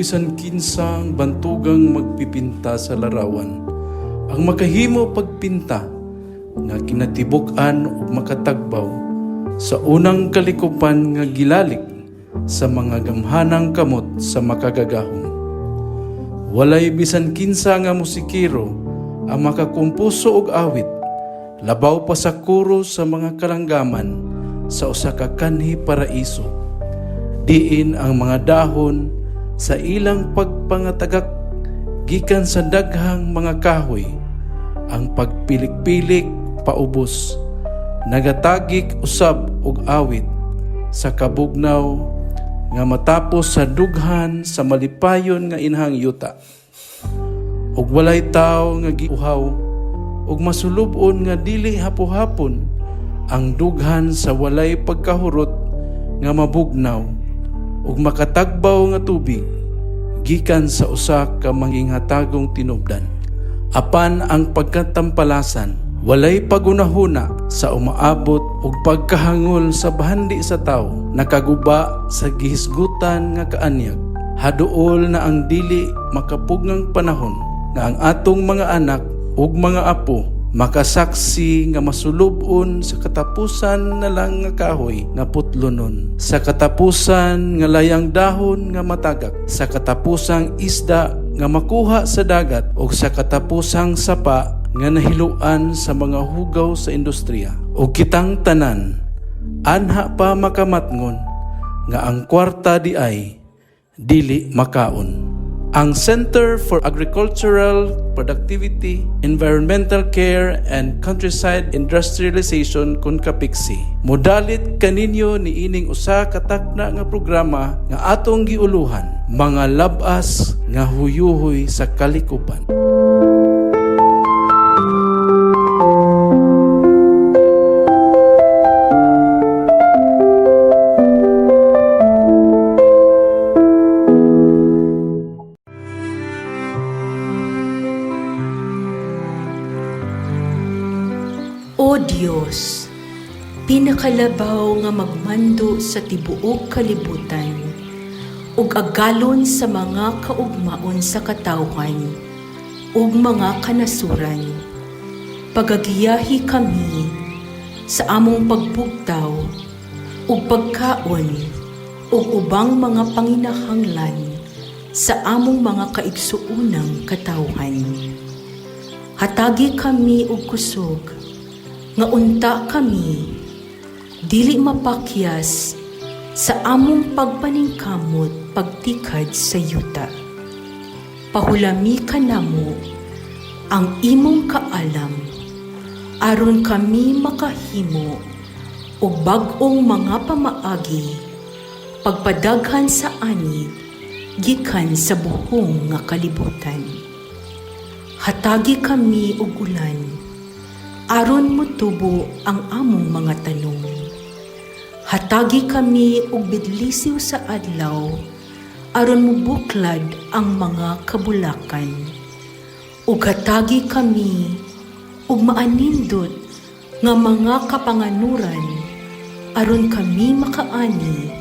bisan kinsang bantugang magpipinta sa larawan ang makahimo pagpinta nga kinatibuk-an ug makatagbaw sa unang kalikupan nga gilalik sa mga gamhanang kamot sa Makagagahom. Walay bisan kinsa nga musikero ang makakumpuso og awit labaw pa sa koro sa mga kalanggaman sa usa ka kanhi paraiso, diin ang mga dahon sa ilang pagpangatagak gikan sa daghang mga kahoy, ang pagpilik-pilik paubos, nagatagik usab og awit sa kabugnaw nga matapos sa dughan sa malipayon nga inahang yuta. Ug walay tawo nga giuhaw ug masulub-on nga dili hapo-hapon ang dughan sa walay pagkahurot nga mabugnaw ug makatagbaw nga tubig gikan sa usa ka manginghatagong tinubdan. Apan ang pagkatampalasan walay pagunahuna sa umaabot ug pagkahangol sa bahandi sa tawo nakaguba sa gihisgutan nga kaanyag. Haduol na ang dili makapugngang panahon nga ang atong mga anak ug mga apo makasaksi nga masulub-on sa katapusan na lang nga kahoy nga putlonon, sa katapusan nga layang dahon nga matagak, sa katapusang isda nga makuha sa dagat, ug sa katapusang sapa nga nahiluan sa mga hugaw sa industriya. Ug kitang tanan anha pa makamatngon nga ang kwarta di ay dili makaon. Ang Center for Agricultural Productivity, Environmental Care and Countryside Industrialization kon CAPECSI modalit kaninyo niining usa ka takna nga programa nga atong giuluhan, Mga Lab-as nga Huyuhoy sa Kalikupan. O Dios, pinakalabaw nga magmando sa tibuok kalibutan ug agalon sa mga kaugmaon sa katawhan ug mga kanasuran, pagagiyahi kami sa among pagbugtaw ug pagkaon ug ubang mga panginahanglan sa among mga kaigsuonang katawhan. Hatagi kami og kusog nga unta kami dili mapakyas sa among pagpaningkamot pagtikad sa yuta. Pahulami kanamo ang imong kaalam aron kami makahimo og bag-ong mga pamaagi pagpadaghan sa ani gikan sa buhong nga kalibutan. Hatagi kami og ulan aron motubo ang among mga tanom. Hatagi kami og bidlisiw sa adlaw aron mobuklad ang mga kabulakan. Ug hatagi kami og maanindot nga mga kapanganuran aron kami makaani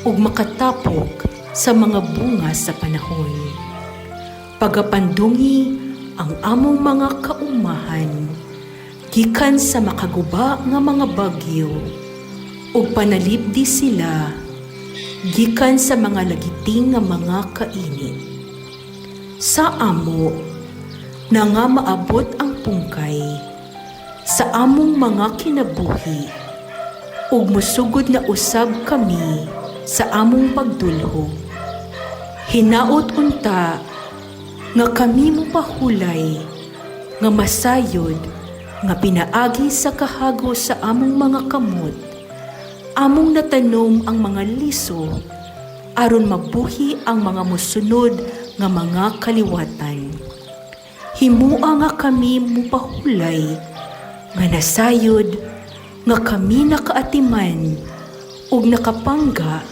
ug makatapok sa mga bunga sa panahon. Pagapandungi ang among mga kaumahan gikan sa makaguba nga mga bagyo ug panalipdi sila gikan sa mga lagiting nga mga kainit. Sa amo na nga maabot ang pungkay sa among mga kinabuhi ug mosugod na usab kami sa among pagdulhog. Hinaot unta nga kami mopahulay nga masayod nga pinaagi sa kahago sa among mga kamot, among natanom ang mga liso aron mabuhi ang mga mosunod nga mga kaliwatan. Himua nga kami mopahulay nga nasayod nga kami nakaatiman ug nakapangga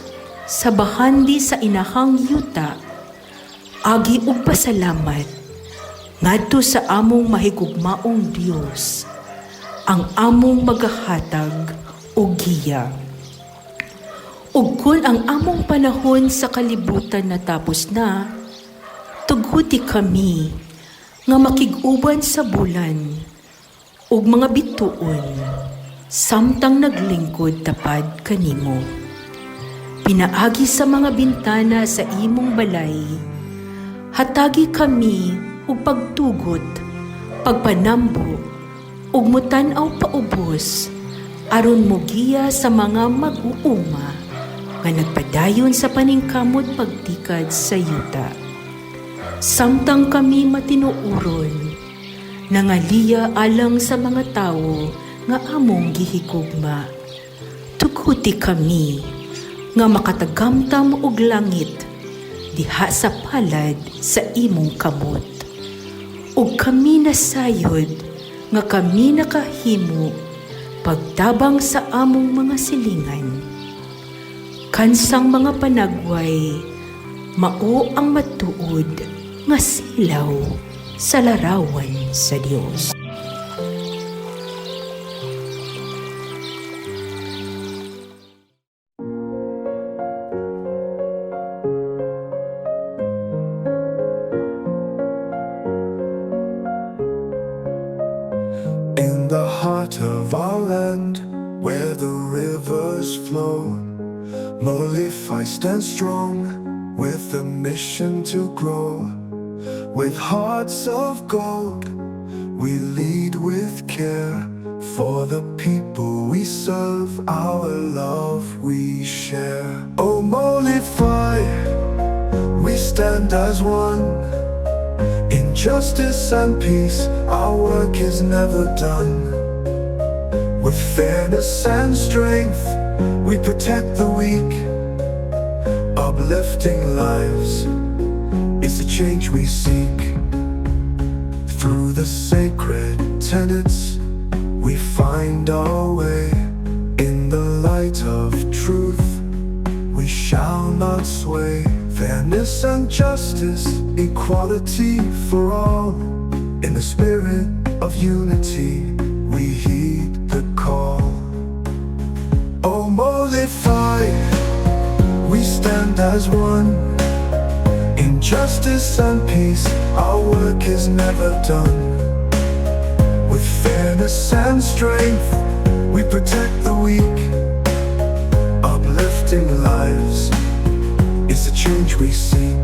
sa bahandi sa inahang yuta agi og pasalamat ngadto sa among mahigugmaong Dios, ang among magahatag og giya. Ug kun ang among panahon sa kalibutan natapos na, tuguti kami nga makig-uban sa bulan ug mga bituon samtang naglingkod tapad kanimo. Pinaagi sa mga bintana sa imong balay, hatagi kami og pagtugot, pagpanambo, ug mutan-aw paubos aron mogiya sa mga mag-uuma nga nagpadayon sa paningkamot pagtikad sa yuta. Samtang kami matinuoron, nangaliya alang sa mga tawo nga among gihigugma. Tuguti kami nga makatagamtam og langit diha sa palad sa imong kamot. Ug kami nasayod nga kami nakahimo pagtabang sa among mga silingan. Kansang mga panagway, mao ang matuod nga silaw sa larawan sa Dios. In the heart of our land, where the rivers flow, Molify stands strong with a mission to grow. With hearts of gold, we lead with care. For the people we serve, our love we share. Oh, Molify, we stand as one. In justice and peace, our work is never done. With fairness and strength, we protect the weak, uplifting lives. It's the change we seek. Through the sacred tenets, we find our way. In the light of truth, we shall not sway. Fairness and justice, equality for all. In the spirit of unity, we heed the call. Oh, Molify, we stand as one. In justice and peace, our work is never done. With fairness and strength, we protect the weak, uplifting lives. It's the change we seek.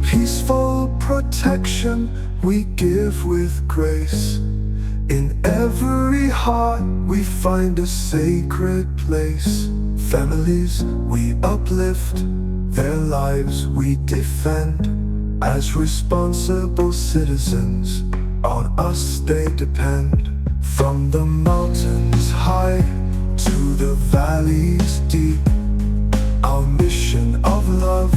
Peaceful protection we give with grace. In every heart we find a sacred place. Families we uplift, their lives we defend. As responsible citizens, on us they depend. From the mountains high to the valleys deep, our mission of love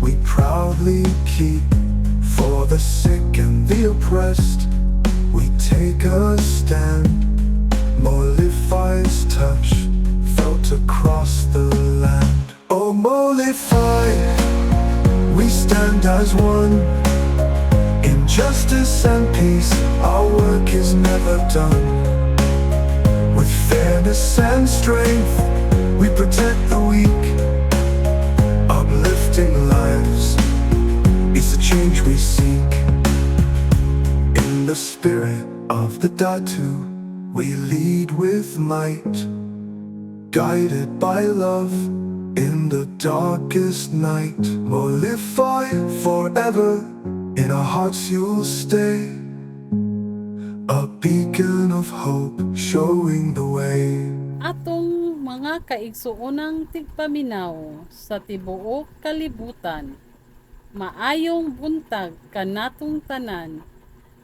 we proudly keep. For the sick and the oppressed, we take a stand. Molify's touch felt across the land. Oh, Molify, we stand as one. In justice and peace, our work is never done. With fairness and strength, we protect the weak, uplifting lives. It's the change we seek. In the spirit of the Datu, we lead with might, guided by love in the darkest night. Molify forever, in our hearts you'll stay, a beacon of hope showing the way. Atong mga kaigsuonang tigpaminaw sa tibuok kalibutan. Maayong buntag kanatong tanan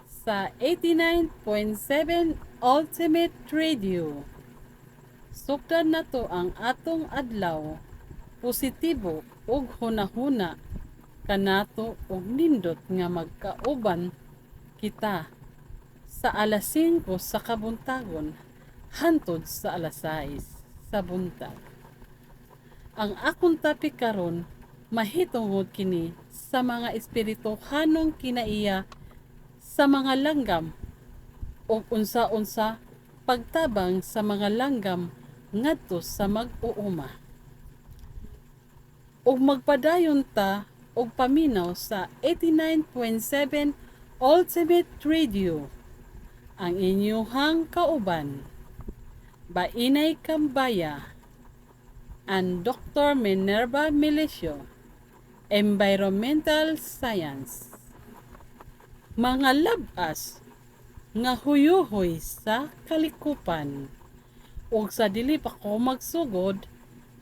sa 89.7 Ultimate Radio. Sukdan nato ang atong adlaw positibo ug hunahuna kanato og nindot nga magkauban kita sa alas 5 sa kabuntagon hantod sa alas 6 sa buntag. Ang akong topic karon mahitungod kini sa mga espirituhanong kinaiya sa mga langgam ug unsa-unsa pagtabang sa mga langgam ngadto sa mag-uuma. Ug magpadayon ta og paminaw sa 89.7 Ultimate Radio. Ang inyuhang kauban, Bainay Kambaya and Dr. Minerva Milicio, Environmental Science. Mga labas nga huyuhoy sa kalikupan. Ug sa dili pa ko magsugod,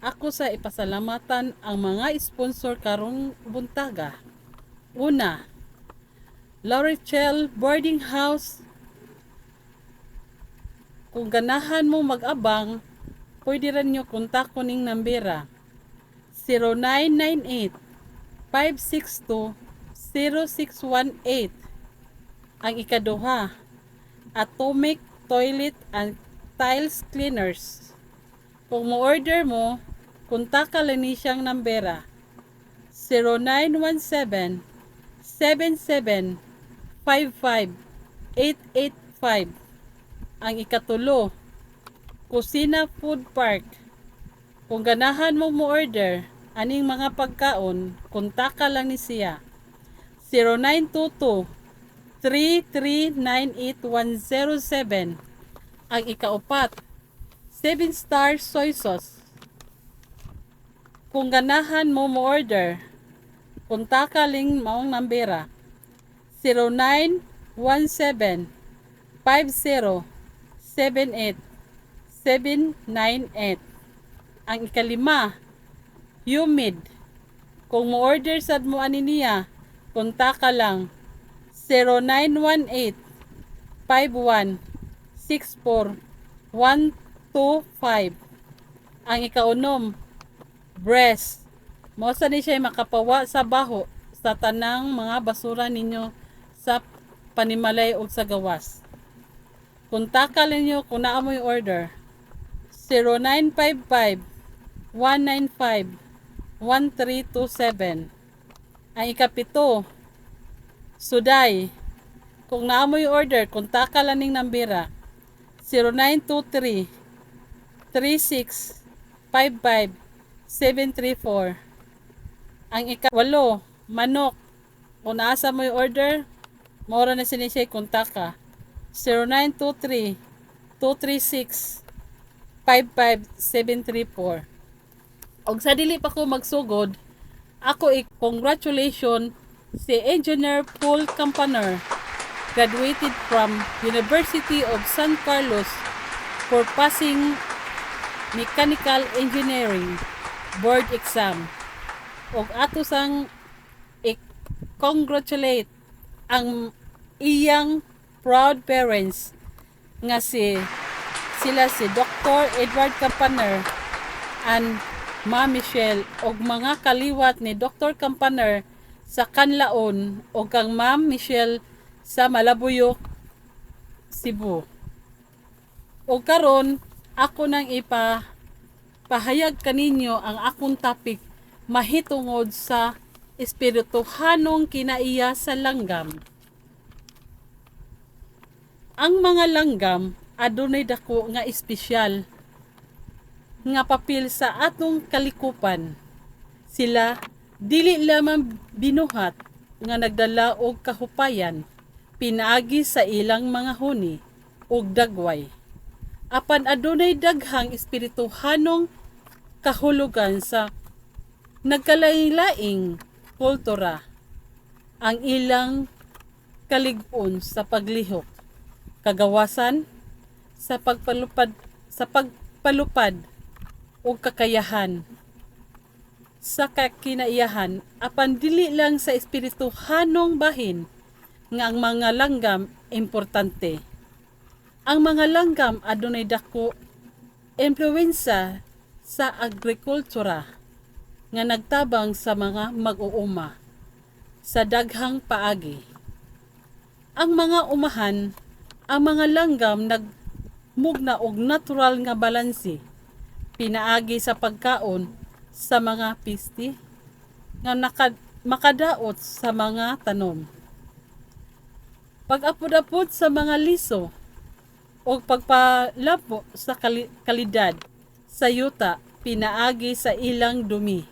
ako sa ipasalamatan ang mga sponsor karong buntaga. Una, Laurechel Boarding House. Kung ganahan mo mag-abang, pwede rin nyo kontakto ning nambera: 0998 562 0618. Ang ikaduha, Atomic Toilet and Tiles Cleaners. Kung mo-order mo, kontaka lang ni siyang nambera: 0917 77 55 885. Ang ikatulo, Kusina Food Park. Kung ganahan mo mo-order aning mga pagkaon, kontaka lang ni siya: 0922 3398107. Ang ikaupat, 7 Star Soy Sauce. Kung ganahan mo mo-order, kontaka ling maong nambera: 0917 50 78 798. Ang ikalima, Humid. Kung mo-order sad mo ani niya, kontaka lang 0918 51 64 125. Ang ikaunom, Breast. Mao sa ni siya makapawa sa baho sa tanang mga basura ninyo sa panimalay o sa gawas. Kontaka ninyo kung naa mo'y order: 0955 195 1327. Ang ikapito, Suday. Kung naa mo'y order, kontaka lang ning nambera: 0923 36 55 734. Ang ikawalo, Manok. Kung naasa mo'y order, mao ra na sini siya kontaka: 0923 236 55734. Og sa dili pa ko magsugod, ako i-congratulation si Engineer Paul Campaner, graduated from University of San Carlos for passing Mechanical Engineering Board Exam. Og ato sang i-congratulate ang iyang proud parents nga si sila si Dr. Edward Campaner and Ma Michelle og mga kaliwat ni Dr. Campaner sa Kanlaon og kang Ma'am Michelle sa Malabuyok, Cebu. Og karon ako nang ipa pahayag kaninyo ang akong topic mahitungod sa espirituhanong kinaiya sa langgam. Ang mga langgam adunay dako nga espesyal nga papel sa atong kalikupan. Sila dili lamang binuhat nga nagdala og kahupayan pinaagi sa ilang mga huni ug dagway. Apan adunay daghang espirituhanong kahulugan sa nagkalain-laing kultura, ang ilang kalig-on sa paglihok, kagawasan sa pagpalupad ug kakayahan sa kakinaiyahan. Apan dili lang sa espirituhanong bahin nga ang mga langgam importante. Ang mga langgam adunay dako impluwensya sa agrikultura nga nagtabang sa mga mag-uuma sa daghang paagi. Ang mga umahan, ang mga langgam nagmugna og natural nga balanse pinaagi sa pagkaon sa mga peste nga makadaot sa mga tanom, pag-apod-apod sa mga liso o pagpalabo sa kalidad sa yuta pinaagi sa ilang dumi.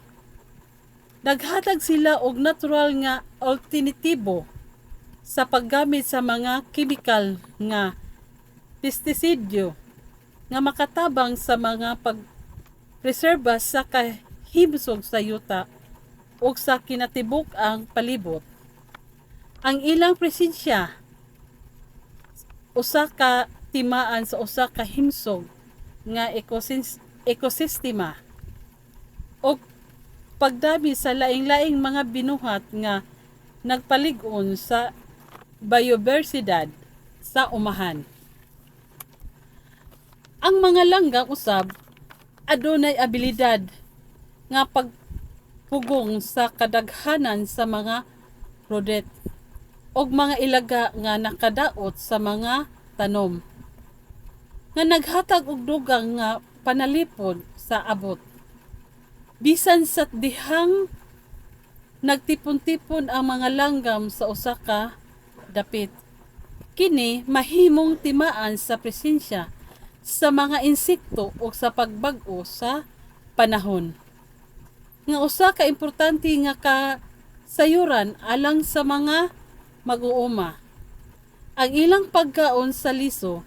Naghatag sila og natural nga alternatibo sa paggamit sa mga kemikal nga pestisidyo nga makatabang sa mga pagpreserba sa kahimsog sa yuta ug sa kinatibuk-ang palibot. Ang ilang presensya usa ka timaan sa usa ka himsog nga ekosistema ug pagdami sa laing-laing mga binuhat nga nagpalig-on sa biodiversidad sa umahan. Ang mga langgam usab adunay abilidad nga pagpugong sa kadaghanan sa mga rodent ug mga ilaga nga nakadaot sa mga tanom nga naghatag og dugang nga panalipod sa abot. Bisan sa dihang nagtipon-tipon ang mga langgam sa usa ka dapit, kini mahimong timaan sa presensya sa mga insekto o sa pagbag-o sa panahon, nga usa ka importante nga kasayuran alang sa mga mag-uuma. Ang ilang pagkaon sa liso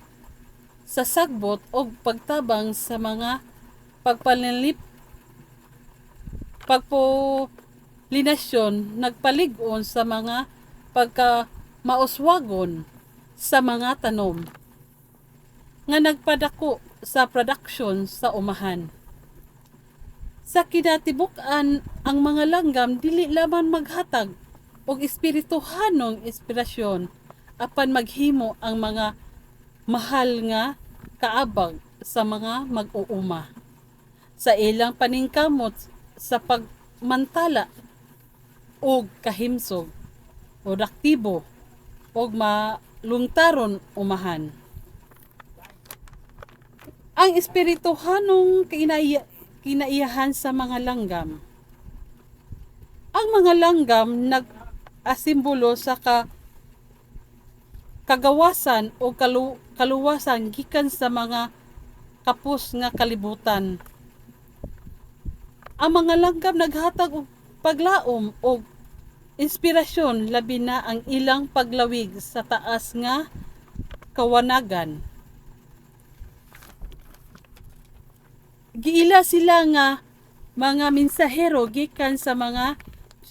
sa sagbot og pagtabang sa mga pagpalinlip pagpolinasyon nagpalig-on sa mga pagkamauswagon sa mga tanom nga nagpadako sa production sa umahan. Sa kinatibuk-an, ang mga langgam dili lamang maghatag og espirituhanong inspirasyon apan maghimo ang mga mahal nga kaabag sa mga mag-uuma sa ilang paningkamot sa pagmantala og kahimsog, produktibo og malungtaron umahan. Ang espirituhanong kinaiyahan sa mga langgam. Ang mga langgam nag-asimbolo sa kagawasan o kaluwasan gikan sa mga kapos nga kalibutan. Ang mga langgam naghatag og paglaom og inspirasyon, labi na ang ilang paglawig sa taas nga kawanagan. Giila sila nga mga mensahero gikan sa mga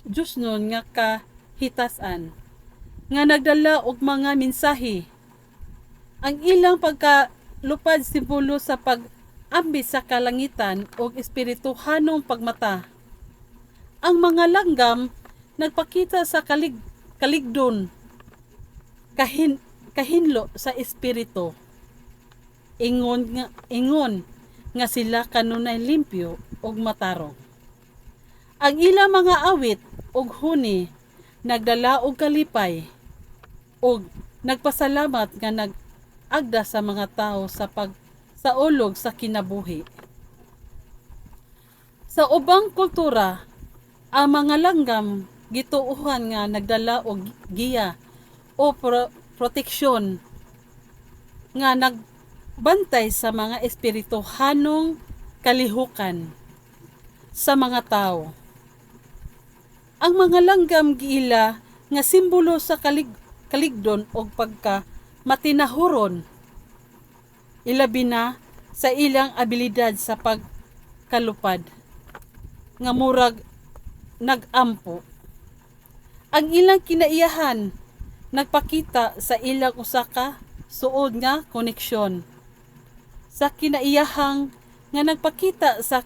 Diyosnon nga kahitasan nga nagdala og mga mensahe. Ang ilang pagkalupad simbolo sa pag-ambit sa kalangitan og espirituhanong pagmata. Ang mga langgam nagpakita sa kaligdon, kahinlo sa espiritu. Ingon nga sila kanunay limpyo ug matarong. Ang ilang mga awit ug huni nagdala og kalipay ug nagpasalamat nga nag-agda sa mga tao sa pagsaulog sa kinabuhi. Sa ubang kultura, ang mga langgam gituohan nga nagdala og giya o proteksyon nga nagbantay sa mga espirituhanong kalihukan sa mga tao. Ang mga langgam giila nga simbolo sa kaligdon og pagka matinahuron, ilabi na sa ilang abilidad sa pagkalupad nga murag nag-ampo. Ang ilang kinaiyahan nagpakita sa ilang usa ka suod nga koneksyon sa kinaiyahang nga nagpakita sa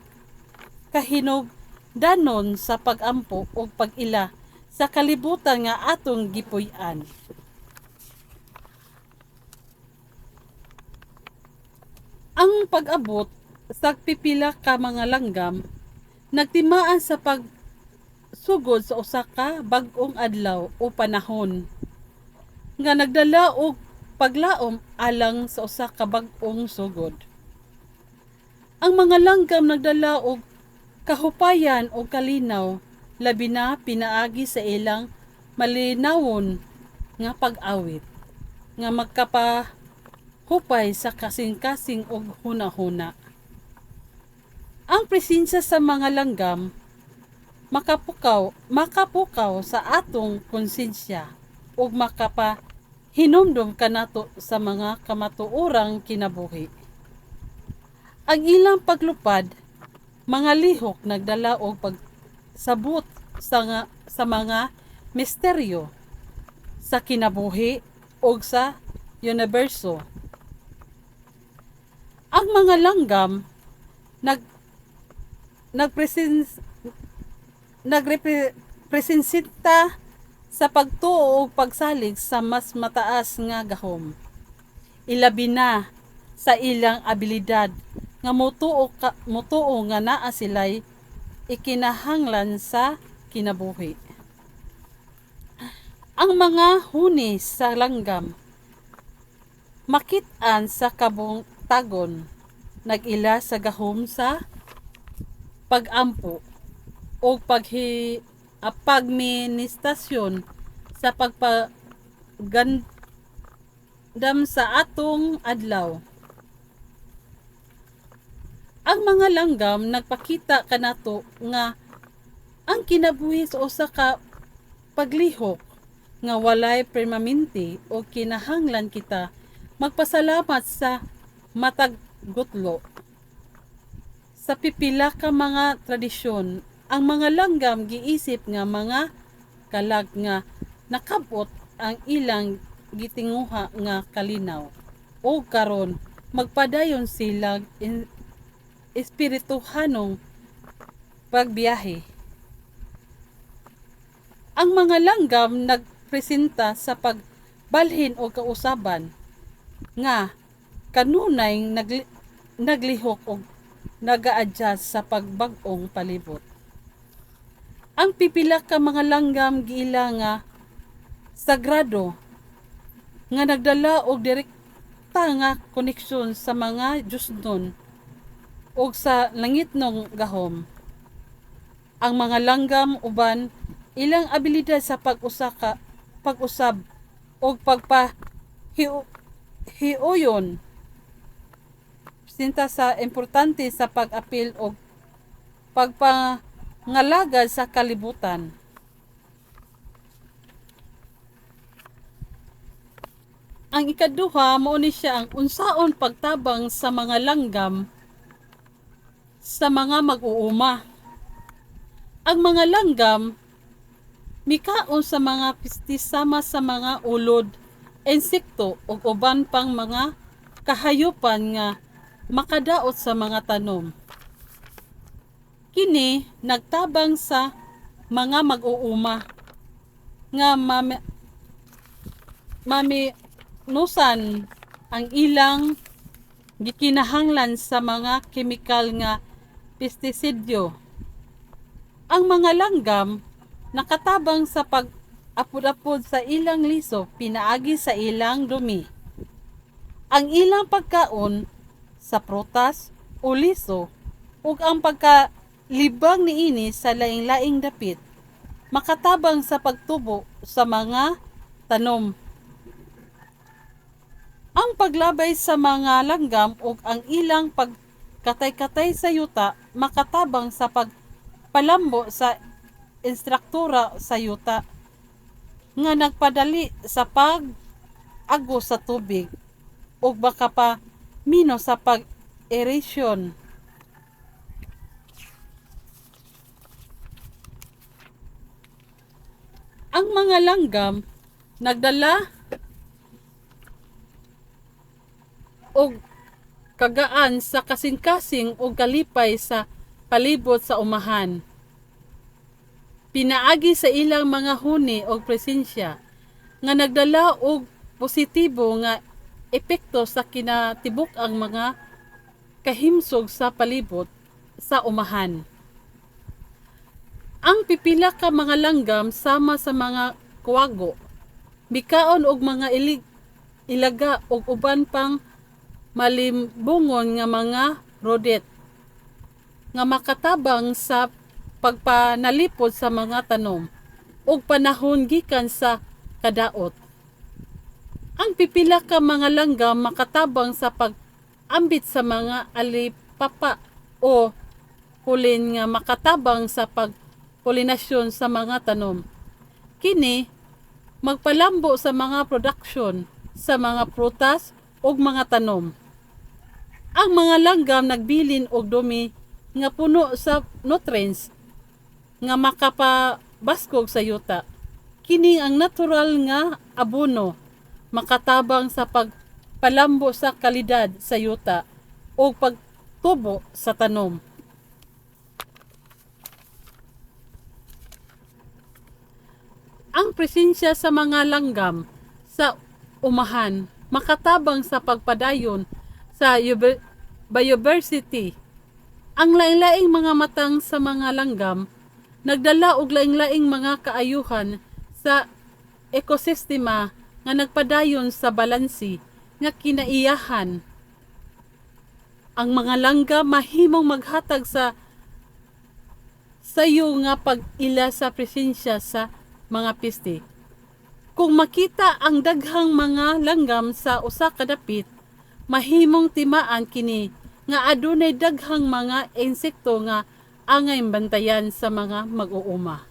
kahinugdanon sa pag-ampo ug pag-ila sa kalibutan nga atong gipuy-an. Ang pag-abot sa pipila ka mga langgam nagtimaan sa pagsugod sa usa ka bag-ong adlaw o panahon nga nagdala og paglaom alang sa usa ka bag-ong sugod. Ang mga langgam nagdala og kahupayan o kalinaw, labi na pinaagi sa ilang malinawon nga pag-awit nga magkapahupay sa kasing-kasing og huna-huna. Ang presensya sa mga langgam makapukaw sa atong konsensya ug makapahinumdom kanato sa mga kamatuorang kinabuhi. Ang ilang paglupad, mga lihok nagdala og pagsabot sa mga misteryo sa kinabuhi ug sa universo. Ang mga langgam nagpresens nagrepresenta sa pagtuo ug pagsalig sa mas mataas nga gahom. Ilabi na sa ilang abilidad nga motuo nga naa sila'y ikinahanglan sa kinabuhi. Ang mga huni sa langgam makit-an sa kabuntagon nag-ila sa gahom sa pag-ampo o pagministasyon sa pagpagandam sa atong adlaw. Ang mga langgam nagpakita kanato nga ang kinabuhi sa usa ka paglihok nga walay permanente o kinahanglan kita magpasalamat sa matag gutlo. Sa pipila ka mga tradisyon, ang mga langgam giisip nga mga kalag nga nakabot ang ilang gitinguha nga kalinaw o karon magpadayon sila espirituhanong pagbiyahe. Ang mga langgam nagpresenta sa pagbalhin o kausaban nga kanunay naglihok og naga-adjust sa pagbag-ong palibot. Ang pipila ka mga langgam giila nga sagrado nga nagdala og direkta nga koneksyon sa mga Diyosnon og sa langitnong gahom. Ang mga langgam uban ilang abilidad sa pag-usab og pagpahiuyon sinta sa importante sa pag-apil og pagpangalagad sa kalibutan. Ang ikaduha mao ni siya ang unsaon pagtabang sa mga langgam sa mga mag-uuma. Ang mga langgam mikaon sa mga pistis sama sa mga ulod, insekto ug uban pang mga kahayupan nga makadaot sa mga tanom. Kini nagtabang sa mga mag-uuma nga maminusan ang ilang gikinahanglan sa mga kemikal nga pestisidyo. Ang mga langgam nakatabang sa pag-apod-apod sa ilang liso pinaagi sa ilang dumi. Ang ilang pagkaon sa prutas o liso ug ang pagkalibang niini sa laing-laing dapit makatabang sa pagtubo sa mga tanom. Ang paglabay sa mga langgam ug ang ilang pagkatay-katay sa yuta makatabang sa pagpalambo sa instruktura sa yuta nga nagpadali sa pag-agos sa tubig ug baka pa mino sa pag-erosion. Ang mga langgam nagdala og kagaan sa kasing-kasing ug kalipay sa palibot sa umahan. Pinaagi sa ilang mga huni og presensya nga nagdala og positibo nga epekto sa kinatibuk-ang mga kahimsog sa palibot sa umahan. Ang pipila ka mga langgam sama sa mga kuwago, mikaon og mga ilaga og uban pang malimbungon nga mga rodet nga makatabang sa pagpanalipod sa mga tanom ug panahon gikan sa kadaot. Ang pipila ka mga langgam makatabang sa pag-ambit sa mga alipapa o pollen nga makatabang sa pagpolinasyon sa mga tanom. Kini magpalambo sa mga production sa mga prutas ug mga tanom. Ang mga langgam nagbilin og dumi nga puno sa nutrients nga makapabaskog sa yuta. Kini ang natural nga abono, makatabang sa pagpalambo sa kalidad sa yuta o pagtubo sa tanom. Ang presensya sa mga langgam sa umahan makatabang sa pagpadayon sa biodiversity. Ang laing-laing mga matang sa mga langgam nagdala og laing-laing mga kaayuhan sa ekosistema nga nagpadayon sa balanse nga kinaiyahan. Ang mga langgam mahimong maghatag sa sayo nga pag-ila sa presensya sa mga peste. Kung makita ang daghang mga langgam sa usa ka dapit, mahimong timaan kini nga adunay daghang mga insekto nga angay bantayan sa mga mag-uuma.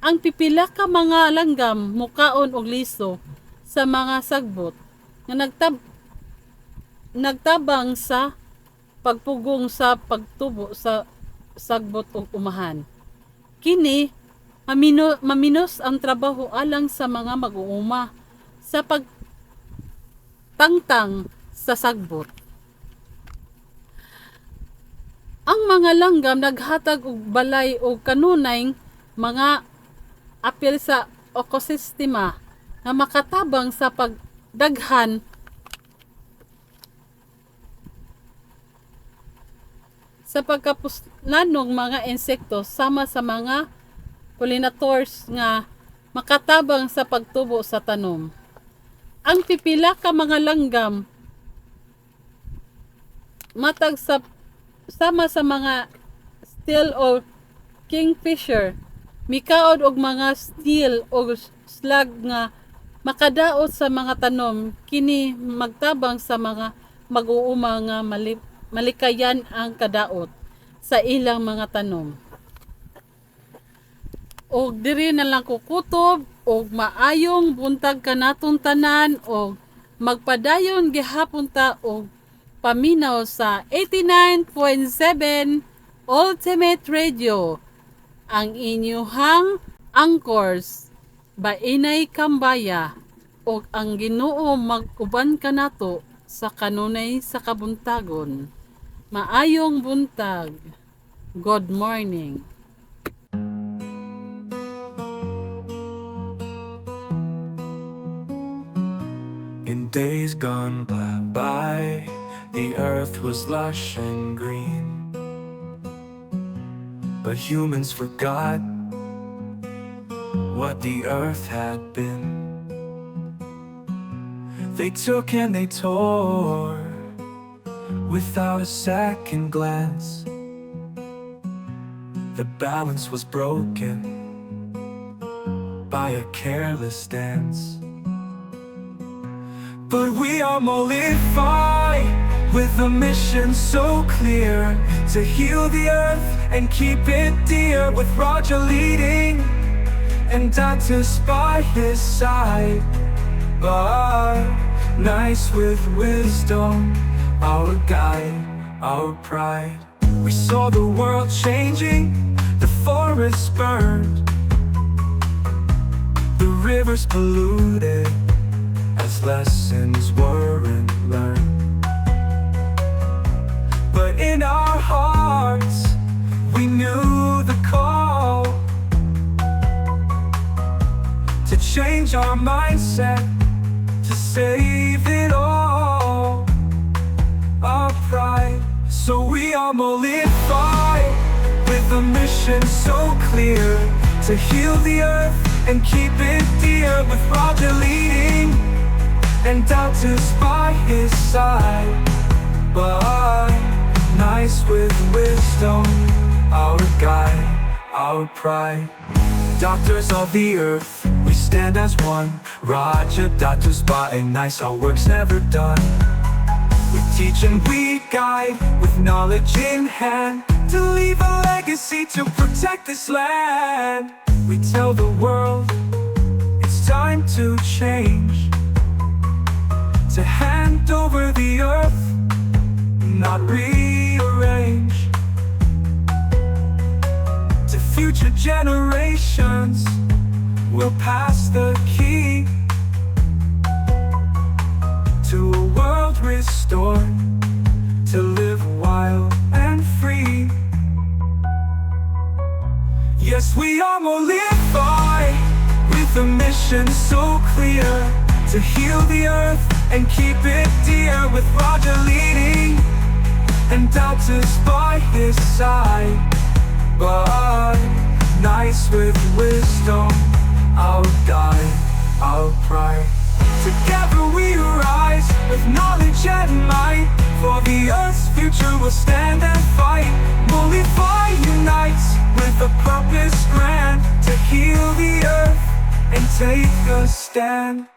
Ang pipila ka mga langgam mukaon og liso sa mga sagbot nga nagtabang sa pagpugong sa pagtubo sa sagbot ug umahan. Kini maminos ang trabaho alang sa mga mag-uuma sa pagtangtang sa sagbot. Ang mga langgam naghatag og balay og kanunay mga apil sa ekosistema nga makatabang sa pagdaghan sa pagkapuslanong mga insekto sama sa mga pollinators nga makatabang sa pagtubo sa tanom. Ang pipila ka mga langgam matag sa sama sa mga steel o kingfisher mikaod og mga steel o slag nga makadaot sa mga tanom. Kini magtabang sa mga mag-uuma nga malikayan ang kadaot sa ilang mga tanom. Og diri na lang kukutob og maayong buntag kanatong tanan og magpadayon gihapon ta og paminaw sa 89.7 Ultimate Radio. Ang inyuhang anchors Bainay Kambaya, og ang Ginoo mag-uban kanato sa kanunay sa kabuntagon. Maayong buntag. Good morning. In days gone by, the earth was lush and green. But humans forgot what the earth had been. They took and they tore without a second glance. The balance was broken by a careless dance. But we are Molify, with a mission so clear, to heal the earth and keep it dear. With Roger leading and Datus by his side, but nice with wisdom, our guide, our pride. We saw the world changing, the forests burned, the rivers polluted, as lessons weren't learned. But in our hearts, we knew the call to change our mindset, to save it all, our pride. So we are Molify, with a mission so clear, to heal the earth and keep it dear. With Roger leading and Datus by his side, but nice with wisdom, our guide, our pride. Doctors of the earth, we stand as one. Roger, Datus, and Nice, our work's never done. We teach and we guide with knowledge in hand. To leave a legacy to protect this land. We tell the world it's time to change, to hand over the earth, not rearrange. To future generations, we'll pass the key to a world restored, to live wild and free. Yes, we are Molify, with a mission so clear, to heal the earth and keep it dear. With Roger leading and Doubtus by his side, but nice with wisdom, our guide, our pride. Together we rise with knowledge and might. For the earth's future we'll stand and fight. Molify unites with a purpose grand, to heal the earth and take a stand.